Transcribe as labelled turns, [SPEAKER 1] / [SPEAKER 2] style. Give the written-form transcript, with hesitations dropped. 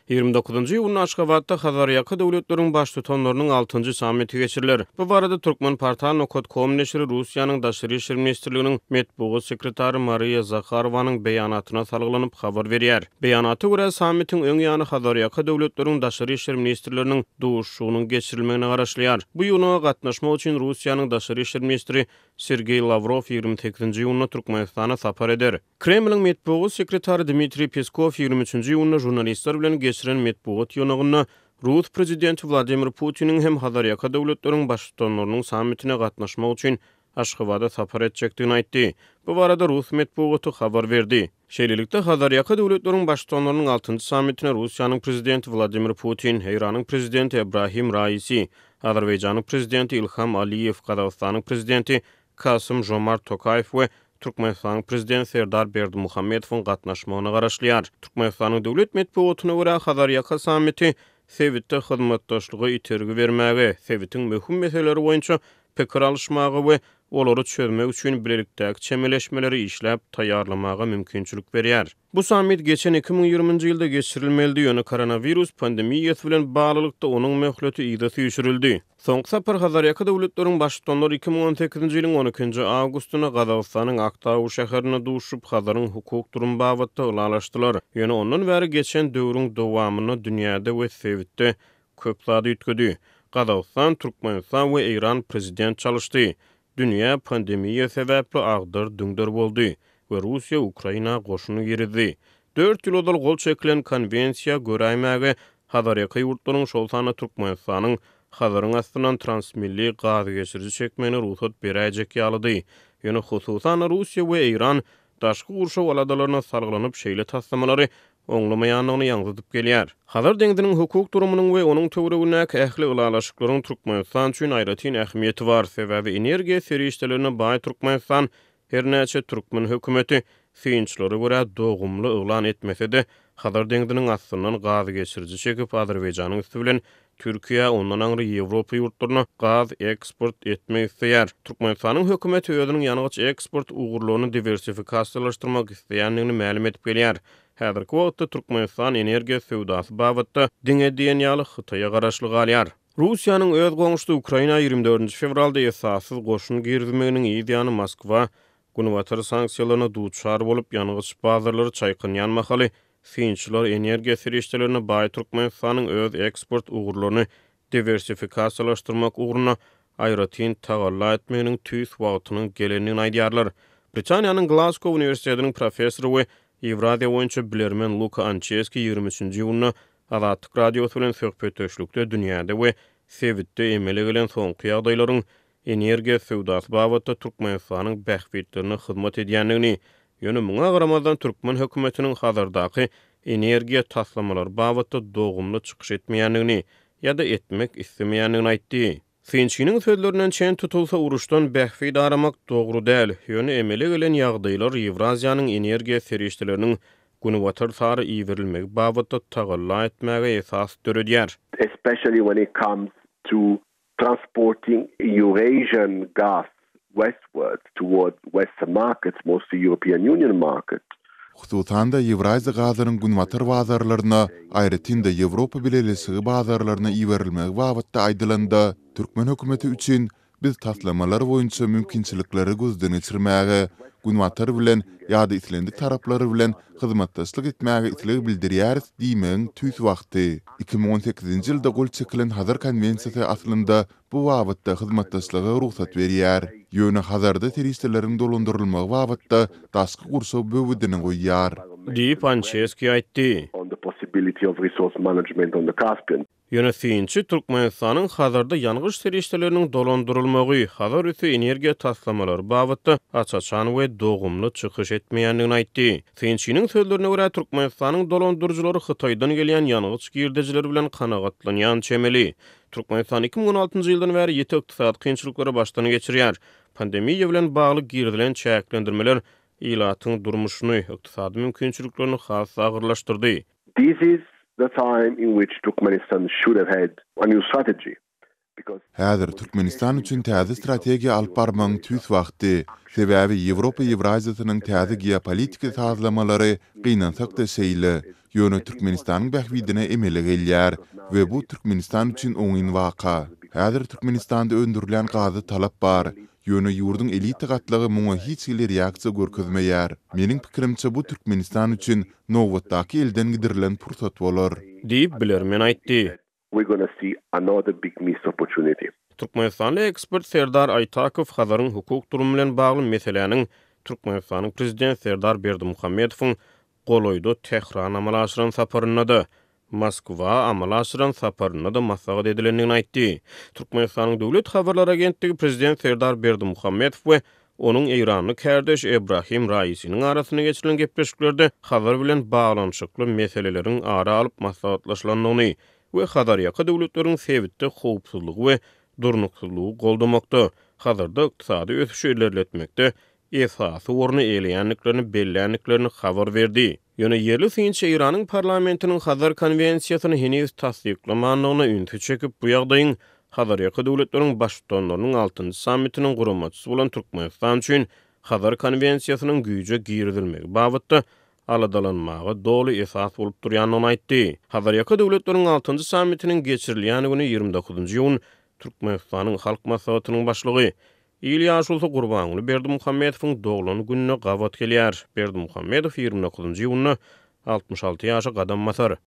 [SPEAKER 1] 29-njy iýunda Aşgabatda Hazarýaka döwletleriň Baştutanlarynyň altynjy sammiti geçiriler. Bu barada Turkmenportal nokat kom neşiri Russiýanyň Daşary işler ministrliginiň metbugat sekretary Mariýa Zaharowanyň beýanatyna salgylanyp habar berýär. Beýanata görä, sammitiň öň ýany Hazarýaka döwletleriň daşary işler ministrleriniň duşuşygynyň geçirilmegine garaşylýar. Bu ýygnaga gatnaşmak üçin Russiýanyň daşary işler ministri Sergeý Lawrow 28-nji iýunda Türkmenistana sapar eder. Kremliň metbugat sekretary Dmitriý Peskow 23-nji iýunda žurnalistler bilen geçiren metbugat ýygnagynda rus prezidenti Wladimir Putiniň hem Hazarýaka döwletleriň Baştutanlarynyň sammitine gatnaşmak üçin Aşgabada sapar etjekdigini aýtdy. Bu barada rus metbugaty habar berdi. Şeýlelikde, Hazarýaka döwletleriň Baştutanlarynyň altynjy sammitine Russiýanyň Prezidenti Wladimir Putin, Eýranyň Prezidenti Ebrahim Raisi, Azerbaýjanyň Prezidenti Ilham Aliýew, Gazagystanyň Prezidenti Kasym-Žomart Tokaýew we Türkmenistanyň Prezidenti Serdar Berdimuhamedowyň gatnaşmagyna garaşylýar. Türkmenistanyň döwlet metbugatyna görä, Hazarýaka sammiti sebitde hyzmatdaşlyga itergi bermäge, sebitiň möhüm meseleleri boýunça pikir alyşmaga we olary çözmek üçin bilelikdäki çemeleşmeleri işläp taýýarlamaga mümkinçilik berýär. Bu sammit geçen 2020-nji ýylda geçirilmelidi, ýöne koronawirus pandemiýasy bilen baglylykda onuň möhleti yza süýşürildi. Soňky sapar Hazarýaka döwletleriň Baştutanlary 2018-nji ýylyň on ikinji awgustynda Gazagystanyň Aktau şäherinde duşuşyp, Hazaryň hukuk durumy babatda ylalaşdylar. Ýöne ondan bäri geçen döwrüň dowamynda dünýäde we sebitde Köp zat üýtgedi. Gazagystan, Türkmenistan we Eýran prezident çalyşdy. Dünýä pandemiýa sebäpli agdar-düňder boldy we Russiýa Ukraina goşun girizdi. Dört ýyl ozal gol çekilen konwensiýa göräýmäge Hazarýaka ýurtlaryň, şol sanda Türkmenistanyň Hazaryň astyndan transmilli gazgeçiriji çekmegine rugsat beräýjek ýalydy. Ýöne hususan-da Russiýa we Eýran daşky gurşaw aladalaryna salgylanyp şeýle taslamalary oňlamaýandygyny ýaňzydyp gelýär. Hazar deňziniň hukuk durumynyň we onuň töweregindäki ähli ylalaşyklaryň Türkmenistan üçin aýratyn ähmiýeti bar, sebäbi energiýa serişdelerine baý Türkmenistan her näçe türkmen hökümeti synçylara görä dogumly yglan etmese-de, Hazar deňziniň astyndan gaz geçiriji çekip Azerbaýjanyň üsti bilen Türkiýä, ondan aňry Ýewropa ýurtlaryna gaz eksport etmek isleýär. Türkmenistanyň hökümeti özüniň ýangyç eksport ugurlaryny diwersifikasiýalaşdyrmak isleýändigini mälim edip gelýär. Häzirki wagtda Türkmenistan energiýa söwdasy babatda diňe diýen ýaly Hytaýa garaşly galýar. Russiýanyň öz goňşusy Ukraina 24-nji fewralda esassyz goşun girizmeginiň yz ýany Moskwa Günbatar sanksiýalaryna duçar bolup, ýangyç bazarlary çaýkanýan mahaly, synçylar energiýa serişdelerine baý Türkmenistanyň öz eksport ugurlaryny diwersifikasiýalaşdyrmak ugrunda aýratyn tagalla etmeginiň tüýs wagtynyň gelendigini aýdýarlar. Britaniýanyň Glazgo uniwersitetiniň professory we Ýewraziýa boýunça bilermen Luka Ançeski 23-nji iýunda Azatlyk Radiosy bilen söhbetdeşlikde dünýäde we sebitde emele gelen soňky ýagdaýlaryň energiýa söwdasy babatda Türkmenistanyň bähbitlerine hyzmat edýändigini, ýöne muňa garamazdan türkmen hökümetiniň Hazardaky energiýa taslamalary babatda dogumly çykyş etmeýändigini ýa-da etmek islemeýändigini aýtdy. Synçynyň sözlerinden çen tutulsa, uruşdan bähbit aramak dogry däl, ýöne emele gelen ýagdaýlar Ýewraziýanyň energiýa serişdeleriniň Günbatar sary iberilmegi babatda tagalla etmäge esas döredýär.
[SPEAKER 2] Especially when it comes to transporting Eurasian gas westwards toward Western markets, mostly European Union markets.
[SPEAKER 3] Hususan-da, Ýewraziýa gazynyň günbatar bazarlaryna, aýratyn-da, Ýewropa Bileleşigi bazarlaryna iberilmegi babatda aýdylanda, türkmen hökümeti üçin Biz taslamalar boýunça mümkinçilikleri gözden geçirmäge, Günbatar bilen ýa-da islendik taraplary bilen hyzmatdaşlyk etmäge isleg bildirýäris diýmegiň tüýs wagty. 2018-nji ýylda gol çekilen Hazar konwensiýasy aslynda bu babatda hyzmatdaşlyga rugsat berýär. Ýöne Hazarda serişdeleriň dolandyrylmagy babatda daşky gurşaw böwedini goýýar.
[SPEAKER 1] Diýip, Ançeski aýtdy. Ýöne synçy Türkmenistanyň Hazarda ýangyç serişdeleriniň dolandyrylmagy, Hazar üsti energiýa taslamalary babatda aç-açan we dogumly çykyş etmeýändigini aýtdy. Synçynyň sözlerine görä, Türkmenistanyň dolandyryjylary Hytaýdan gelýän ýangyç girdejileri bilen kanagatlanýan çemeli. Türkmenistan 2016-njy ýyldan bäri ýiti ykdysady kynçylyklary başdan geçirýär. Pandemiýa bilen bagly girizilen çäklendirmeler ilatyň durmuşyny, ykdysady mümkinçiliklerini has-da agyrlaşdyrdy.
[SPEAKER 2] This is the time in which Turkmenistan should have had a new strategy.
[SPEAKER 3] Häzir Türkmenistan üçin täze strategiýa alyp barmagyň tüýs wagty. Sebäbi Ýewropa Ýewraziýasynyň täze geopolitiki sazlamalary gynansak-da şeýle, ýöne Türkmenistanyň bähbidine emele gelýär we bu Türkmenistan üçin oňyn waka. Häzir Türkmenistanda öndürilýän gaza talap bar, ýöne ýurduň elita gatlagy muňa hiç hili reaksiýa görkezmeýär. Meniň pikirimçe bu Türkmenistan üçin nobatdaky elden gidirilen pursat bolar.
[SPEAKER 1] Diýip, bilermen aýtdy.
[SPEAKER 2] we're gonna see another big missed opportunity.
[SPEAKER 1] Türkmenistanly ekspert Serdar Aýtakow Hazaryň hukuk durumy bilen bagly meseläniň Türkmenistanyň Prezidenti Serdar Berdimuhamedowyň golaýda Tährana amala aşyran saparynda-da, Moskwa amala aşyran saparynda-da maslahat edilendigini aýtdy. Türkmenistanyň döwlet habarlar agentligi Prezident Serdar Berdimuhamedow we onuň eýranly kärdeşi Ebrahim Raisiniň arasynda geçirilen gepleşiklerde Hazar bilen baglanyşykly meseleleriň ara alyp maslahatlaşylandygyny we Hazarýaka döwletleriň sebitde howpsuzlygy we durnuksyzlygy goldamakda, Hazarda ykdysady ösüşi ilerletmekde esasy orny eýeleýändiklerini belländiklerini habar berdi. Ýöne ýerli synçy Eýranyň parlamentiniň Hazar konwensiýasyny heniz tassyklamandygyna ünsi çekip, bu ýagdaýyň Hazarýaka döwletleriň Baştutanlarynyň altynjy sammitiniň guramaçysy bolan Türkmenistan üçin Hazar konwensiýasynyň güýje girizilmegi babatda aladalanmaga doly esas bolup durýandygyny aýtdy. Hazarýaka döwletleriň altynjy sammitiniň geçirilýän güni, 29 iýun, Türkmenistanyň Halk Maslahatynyň Başlygy, Il ýaşulusy Gurbanguly Berdimuhamedowyň doglan gününe gabat gelýär. Berdimuhamedow 29 iýunda 66 ýaşa gadam basar.